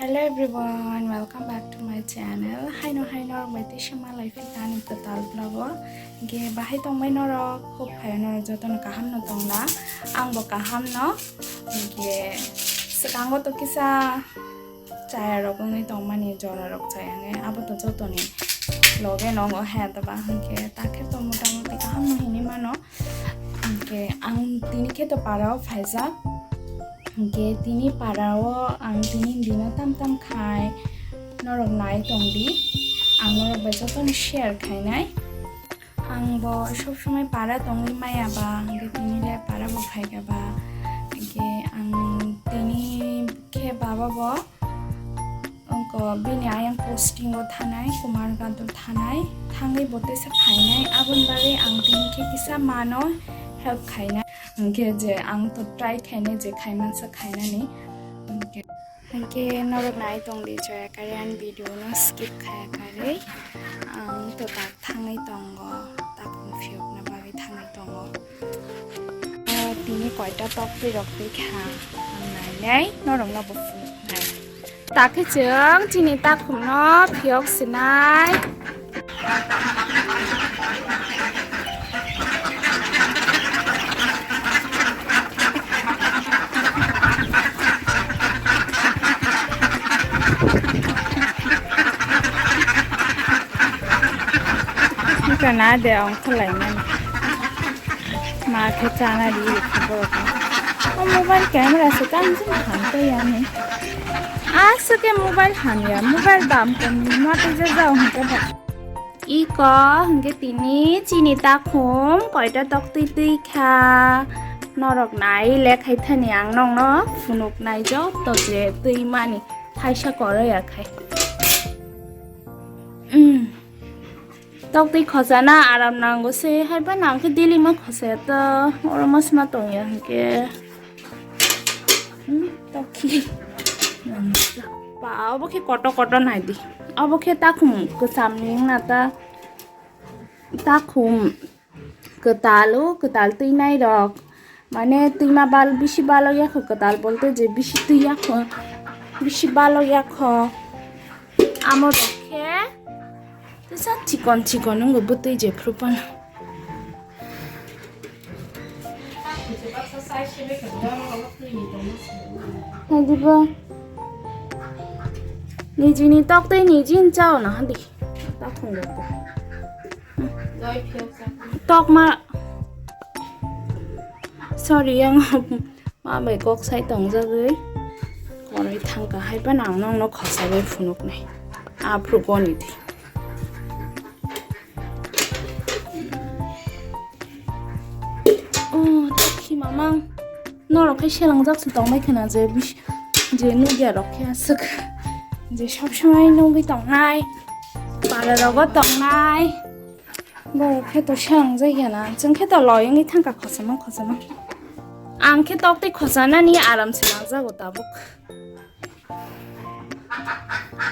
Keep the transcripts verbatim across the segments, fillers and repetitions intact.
Hello everyone, welcome back to my channel. Haino haino rok bai tisa malai phikani kwtal vlog o. Ge bahai tongbai norok, khub khayo norok jotono kaham no tongla. Ang bo kaham no. Ge swkango to kisa chaya rok wngwi tongmani, jora rok chaya wngwi, abo to jotoni loge nongo he, to ba hwnkhe takhe to motamuti kaham no hinwi mano. Hwnkhe ang tini khe to para o phaijak. Hwnkhe tini para o ang tini dino tam tam khai norok nai tong di. Ang norok bai jotono share khainai. Ang bo sob somoi para tongwi maya ba, hwnkhe tini le para bo phaikha ba. Hwnkhe ang tini khe baba bo wngkha bini ayang posting o thanai, Kumarghat o thanai, thangwi bo tesa phainai, aboni bagwi ang tini khe kisa mano help khainai. Hwnkhe je ang to try khainai je khaimansa khainani. Hwnkhe, hwnkhe norok nai tong di, joya kari ani video no skip khaya kari. Ang to tak thangwi tongo, tak phiyokna bagwi thangwi tongo. O, tini koita tok twi rok twi kha, ang nainai, norok no bo phunuknai. Takhe chwng chini takhum no phiyok sinai. Ika na de ongkhorlaimani. Ma khe chana di borok. O mobile camera se kanjin hamtwi yani. Aswk khe mobile hamya, mobile bam kom ma twijajao hwnkhe ba. Iko hwnkhe tini chini takhum koita tok twi twi kha. Norok nai le khai thani ang nokno phunuknai joto je twi mani thaisa koroi ya khai. Umm. Tok twi khosana aram nango se, haiba nang khe daily ma khosaya to, oro ma sima tongya hwnkhe. Hmm, tokhi. Ba, obo khe kotor kotor nai di. Obo khe takhum kwcham ni wngna ta. Takhum kwtal o, kwtal twi nai rok. Mane twima bal, bisi balok ya kho kwtal bolte je bisi twi ya kho, bisi balok ya kho. Amo rok khe tisa chikon chikon wngwi bwtwi je phuru phano. Hadi bo. Nijini tok tei nijin chao na hadi. Takhum rok bo. Tok ma. Sorry, yang ma bai kok sai tongjagwi. Koroi thangka hai phano ang nokno khosagwi phunuknai. Aphuru goni di. Oh, tokhi mamang. Norok khe selangjak se tongbai khna je bis-, je nugya rok khe aswk. Je sob somoi nugwi tongnai. Para rogo tongnai. Borok khe to selangjak ya na. Chwng khe to loi wngwi thangkha khosama khosama. Ang khe tok tei khosanani aram se nangjago tabuk.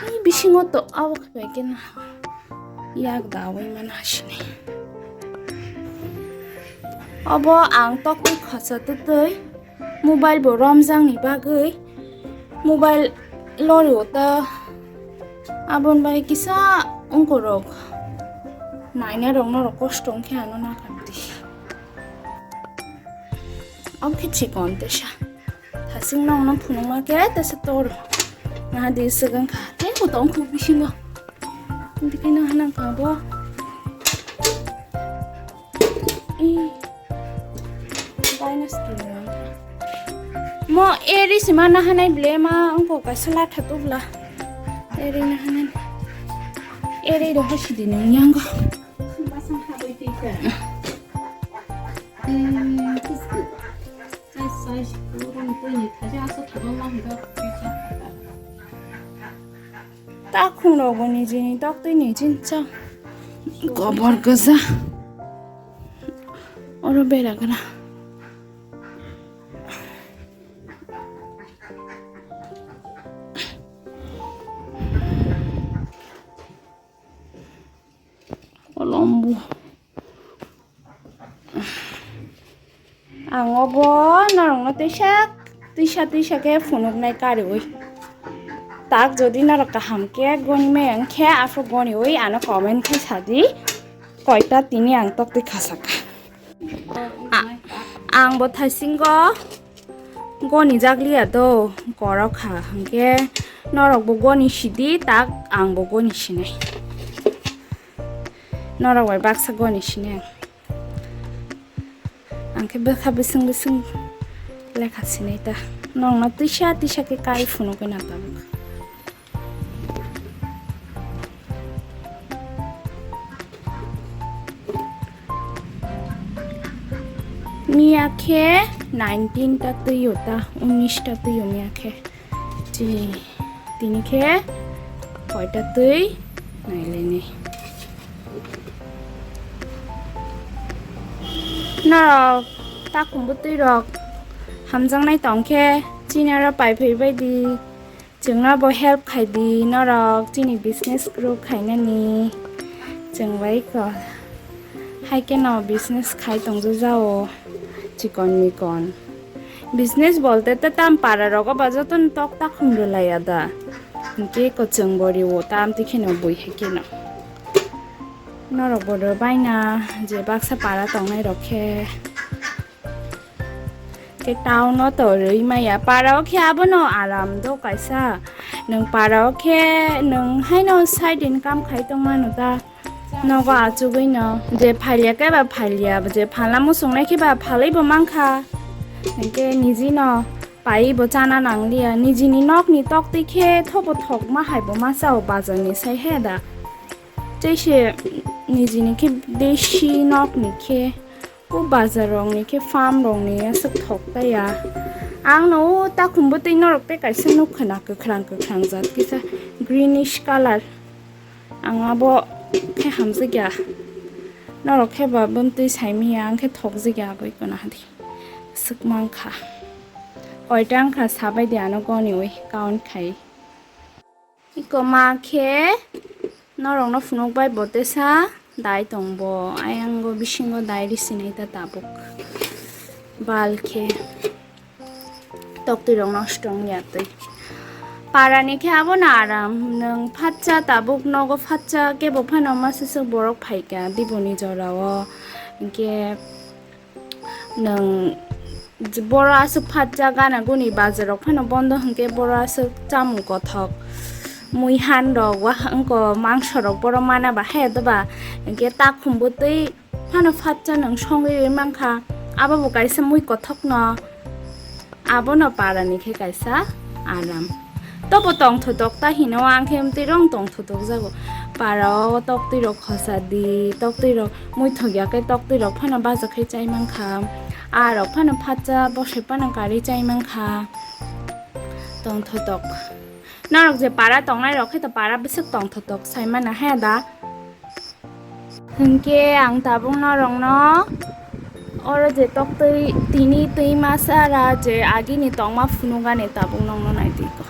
Ni bisingo to abo khe bai khe na yak dawi mana sini. Obo ang tok tei khosa twi twi mobile bo romjak ni bagwi mobile lori o ta aboni bai kisa ungkorok naina rok norok kosto wngkhe ano nakardi. Obo khe chikon tesa. Thasing nong nong phunukma khe tesa tor. Naha di swkang kha. Tei bo tong khu bisingo. Bikino hanang kha bo. Ih. Baina skin. Mo eri sima nahanai ble ma ongko kaisa latha tubla. Eri nahanai. Eri do hasi di nang yango. Basang kha bai tei kha. Takhum rok bo nijini tok tei nijin cha. Gobor gwja. Oro bera gra. Kolombo. Ang obo norokno twisa, twisa, twisa khe phunuknai kariui. Tak jodi norok kaham khe goni maya wngkhe, aphuru goniwi ano comment khai sadi, koita tini ang toktwi khasakha. A-, ang bo thaisingo goni jakliya do, korok kha, hwnkhe norok bo goni sidi, tak ang bo goni sinai. Norok bai baksa goni sinai ang. Ang khe bwkha bising bising lekha sinai ta. Nokno tisa tisa khe kai phunugwi na tabuk. Miya khe nineteen ta twi o ta, unis ta twi o miya khe. Chini, tini khe koita twi nailaini. Norok takhumbo twi rok hamjaknai tong khe chini aro pai phai bai di. Chwngno bo help khai di norok chini business grow khainani. Chwng bai ko hai khe no business khai tongja jao chikon mikon. Business bolte ta tam para rogo ba joto no tok ta khum rwlai ya da. Hinkhe ko chwng bo riwo tam tikhe no bui hai khe no. Norok bo rw baina je baksa para tongnai rok khe. Khe town o to rwi maya, para o khe abono aram do kaisa. Nwng para o khe nwng haino side income khai tongmano ta. Nogo achugwi no je phalia khe ba phalia, je phalna muchungnai khe ba phalwi bo mankha. Hinkhe niji no paiwi bo chana nangliya, nijini nokni toktwi khe thobo thokma hai bo ma chao bazar ni sai he da. Tei se nijini khe desi nokni khe. O bazar rokni khe farm rokni aswk thok ta ya. Ang no o takhum bwtwi norok tei kaisa nukha na kwkhwrang kwkhwrang jat kisa greenish colour. Ang abo khe hamjak ya. Norok khe ba bwntwi sai manya ang khe thokjak ya abo iko na hadi. Swk mankha. Koita wngkha sabai di ano goniwi count khai. Iko ma khe norokno phunuk bai bo tesa dai tong bo. Ayang o bisingo dai risinai ta tabuk. Bal khe toktwi rok nosto wngya twi. Para ni khe abo no aram. Nwng phatsa tabuk nogo phatsa kebo phano masa swk borok phaikha diboni jora o. Hinkhe nwng boro aswk phatsa gana guni bazar rok phano bondo hinkhe boro aswk chamung kothok mui han rok wa wngko mangso rok boro mana ba he doba hinkhe takhum bwtwi phano phatsa nwng songwi rwi mankha abo bo kaisa mui kothok no. Abono para ni khe kaisa aram. Tobo tongthotok ta hino, ang khe amtwi rong tongthotok jago. Para o toktwi rok khosa di, toktwi rok muithok ya khe toktwi rok phano baja khe chai mankha. A rok phano phatsa bosai phano karwi chai mankha. Tongthotok. Norok je para tongnai rok khe to para bwswk tongthotok sai mano he da. Hinkhe ang tabuk norokno oro je toktwi tini twi masa ra je agini tongma phunukani tabuk nokno naitwi ko.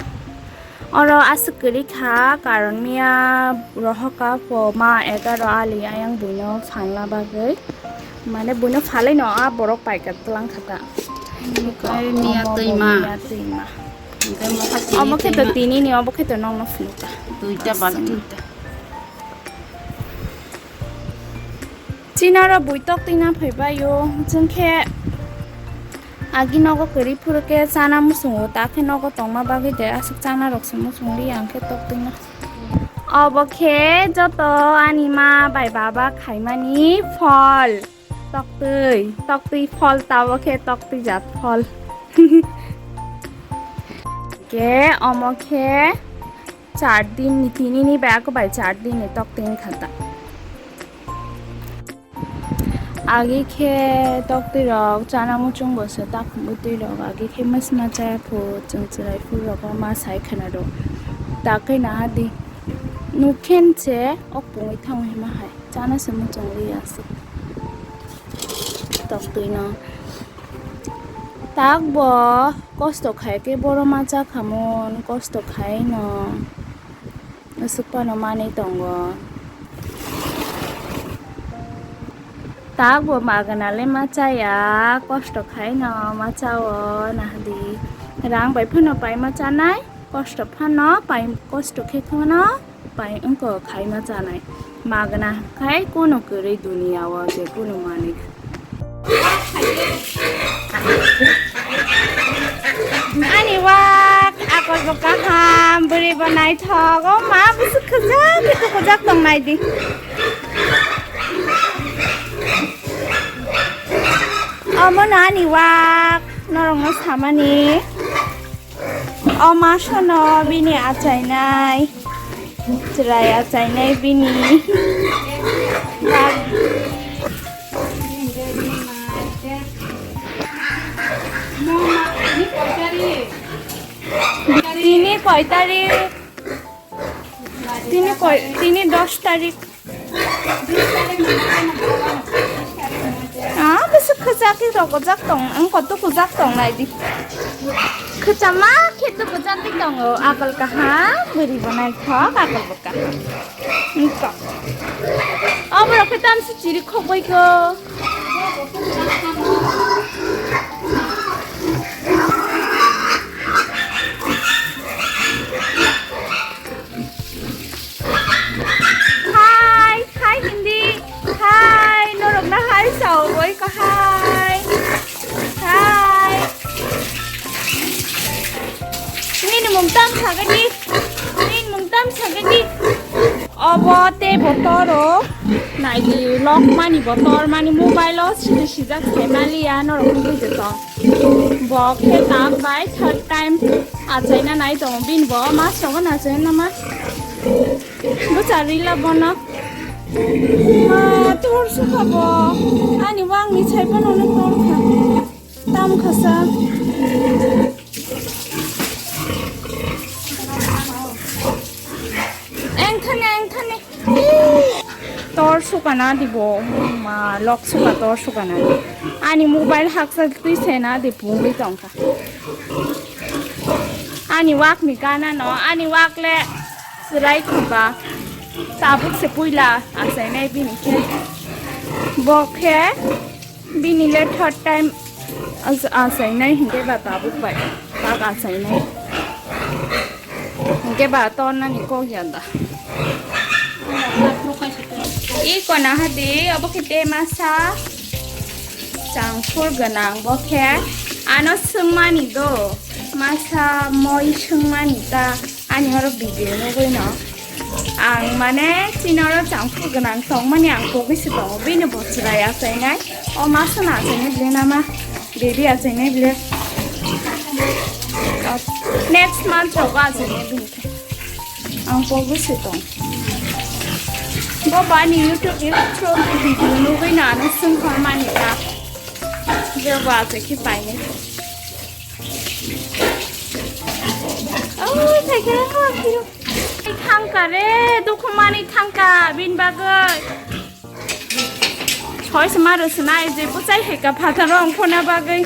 Oro aswk kwrwi kha karon miya rohoka po ma egaro ali ayang buino phalna bagwi. Mane buino phalwi no a borok paikha twlang kha ta. Ai miya twi ma. Miya twi ma. Hinkhe mokha tini twi ma. Obo khe to tini ni obo khe to nokno phunukha. Duita balti. Chini oro bui toktwi na phai bai o, chwng khe agi nogo kwrwi phuru khe chana muchungo, ta khe nogo tongma bagwi de aswk chana rok se muchung li ang khe toktwi na. Obo khe joto ani ma bai baba khaimani phol, toktwi, toktwi phol ta obo khe toktwi jat phol. Khe omo khe char din ni, tini ni bai ako bai char din ni tok tin kha ta. Agi khe tok twi rok chana muchung bo se takhum bwtwi rok agi khe masma chaya phu chwng chwrai phu rok ma sai khwna rok ta khe na hadi nuk khe se ok pungwi thang hima hai chana se muchung li aswk tok twi no. Tak bo kosto khai khe boro ma cha khamon, kosto khai no aswk phano manwi tongo. Tak bo magana le ma chaya, kosto khai no ma chao, nahadi rang bai phano pai ma chanai. Kosto phano pai, kosto khe phano pai wngkha khaima chanai. Magna khai kunu kwrwi duniya o je kunu manwi. Ani wak akol bo kaham, bwrwi bo naithok. O ma, bwswk khajak khe tu khajak tong nai di. Omo no ani wak norok no samani. O masono bini achainai, chwrai achainai bini. Tini koi tarik? Tini koi, tini dos tarik. Ah, bwswk kwchak khe rogojak tong, ang kotto kwchak tong nai di. Kwchama khe to kwchak di tongo, akol kaham, bwrwi bo naithok, akol bo kaham. Wngkha. Oborok khe tamsi chiri khogoi kho. Hi, hi Hindi. Hi, norok na hi sao boi ko hi. Hi. Nini mung tam sagadi. Nini mung tam sagadi. Obo te botoro. Naidi lok mani botor mani mobile o sidi sijak sai maliya norok bui jeto. Bo khe tak bai third time achaina nai tongo. Bini bo mas rogo na achaina ma. Bwsa rila bono. Ma, tor sukha bo. Ani wangni sai phano no tor kha. Tam khasa. Engthane, engthane. Tor sukana di bo. Ma, lok suka tor sukana di. Ani mobile haksa twi sena di pungwi tongkha. Ani wak ni gana no, ani wak le chwrai khumba. Tabuk se puila achainai bini khe. Bo khe bini le third time as-, achainai hinkhe ba tabuk bai. Bak achainai. Hinkhe ba tornani kok ya da. Iko na hadi, obo khe te masa. Changfur gwnang bo khe ano swngmani do, masa moi swngmani ta ani oro video nugwi no. Ang mane chini oro changfur gwnang tongmani ang pogwi se tongo, bini bo chwrai achainai, o masa no achainai bile nama, baby achainai bile. Next month rogo achainai bini khe. Ang pogwi se tong. Bo bani YouTube ni through ni video nugwi no ano swngkhor mani ta. Je bo achaikhe painai. Oh, thai khe ang phiro. Thangka re, dukhu mani thangka, bin bagwi. Soi se ma rw se nai, je bwchai hai ka phataro ang phona bagwi.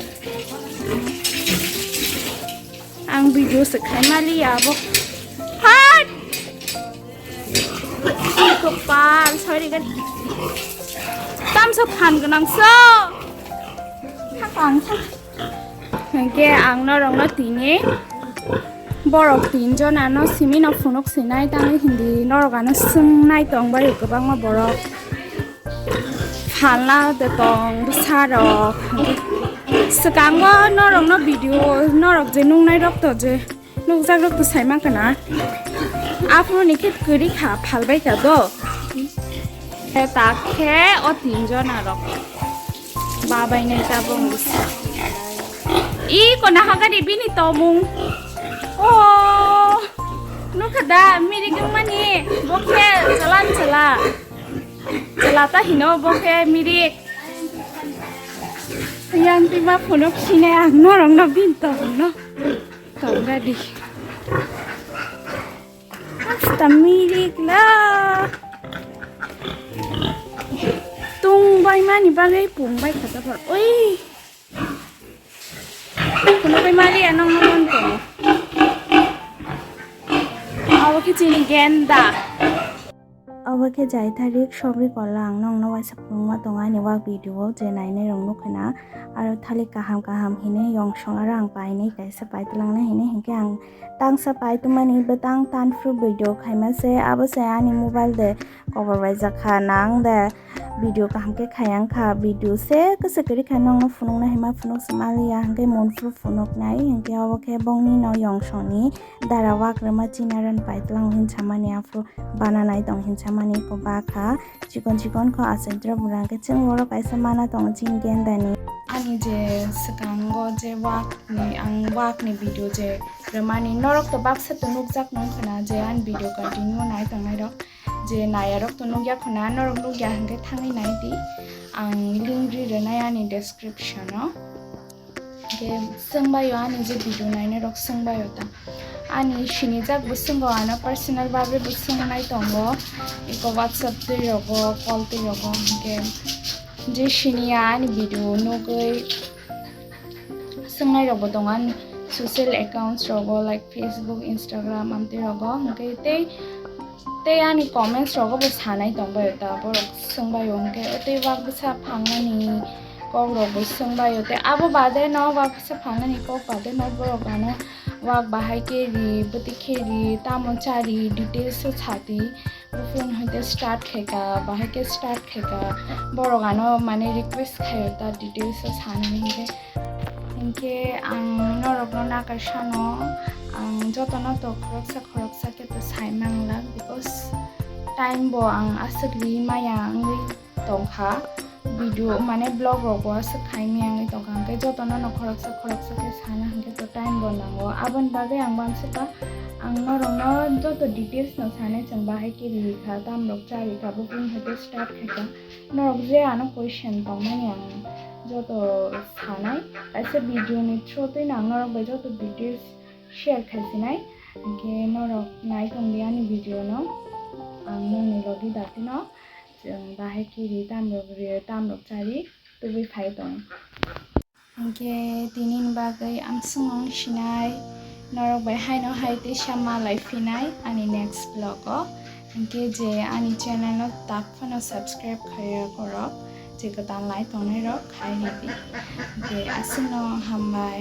Ang video se khai mali ya bo. Hat! Kopal, soi ri gan. Tam so phan gwnang so. Thang ang thang. Hingke ang norokno tini borok tinjon ano simi no phunuk sinai tangwi hindi norok ano swngnai tong bai kwbangma borok phalna de tong bwsarok swkango norokno video norok je nungnai rok to je nukjak rok to sai mankha na aphuru ni khe kwrwi kha phalbai kha do. Khe tak khe o tinjon arok. Babai nai tabung bwsa. I kona hagari bini tomung. O nukha da mirik wngmani bo khe chwla chwla. Chwla ta hino bo khe mirik. Yang tima phunuk sine ang norok no bini tomung no. Tong ready. Asta mirik la. Tung bai mani bagwi pung bai kha ta por. Oi. Kuno bai mali anong non to. Awo kichini genda. Obo khe jai tarik sobri kola ang nokno waisa phunukma tongo ani wak video o je nainai rok nukha na. Aro thalik kaham kaham hinwi yongsong aro ang painai kaisa paitwlangna hinwi hinkhe ang tangsa paitwmani bwtang tanphru video khaima se abo se ani mobile de kobor bai jakha nang de video kaham khe khayang kha video se kwchwk kwrwi kha nokno phunukna hinma phunuk se maliya hinkhe monphru phunuknai hinkhe obo khe bongni no yongsong ni dara wak rwma chinaran paitwlang hinsamani aphuru bana nai tong hinsamani ko bakha chikon chikon kho achaidra bwrang khe chwng borok kaisa mana tongo chini gendani. Ani je swkango je wak ni ang wak ni video je rwmani norok to baksa to nukjak nung khwna je ani video continue nai tongnai rok je naya rok to nukya khwna norok nukya hinkhe thangwi nai di ang link ri rwnai ani description o. Hinkhe swngbaio ani je video nainai rok swngbaio ta. Ani sinijak bo swngbo ano personal babe bo swngnai tongo. Eko WhatsApp twi rogo, call twi rogo hinkhe je siniya ani video nugwi swngnai rok bo tongo ani social accounts rogo like Facebook, Instagram amtwi rogo hinkhe tei tei ani comments rogo bo sanai tongbaio ta borok swngbaio hinkhe tei wak bwsa phangnani kok rok bo swngbaio tei abo bade no wak bwsa phangnani kok bade no borok ano wak bahai khe ri bwtwi khe ri tamo chari details o sati buphuru no hwnkhe start khaika bahai khe start khaika borok ano mane request khaio ta details o sanani hinkhe. Hinkhe ang norokno nakaisano ang jotono to khoroksa khoroksa khe to sai manglak because time bo ang aswk ri maya wngwi tongkha video mane vlog rok bo aswk khai maya wngwi tongkha hinkhe jotono no khoroksa khoroksa khe sana hinkhe to time bo nango aboni bagwi ang uansukha ang norokno joto details no sanai chwng bahai khe ri kha tamrok chari kha buphuru hinkhe start khaikha norok je ano question tongmani ang joto sanai kaisa video ni through twi no ang norok bai joto details share khai sinai hinkhe norok nai tongdi ani video no ang nokni logi datino chwng bahai khe ri tamrok ri tamrok chari tubui phai tong. Hinkhe tini ni bagwi amswng wng sinai norok bai haino hai teisa malai phinai ani next vlog o hinkhe je ani channel no tak phano subscribe khaiya korok je kwtal nai tongnai rok khai ridi hinkhe aswkno hambai.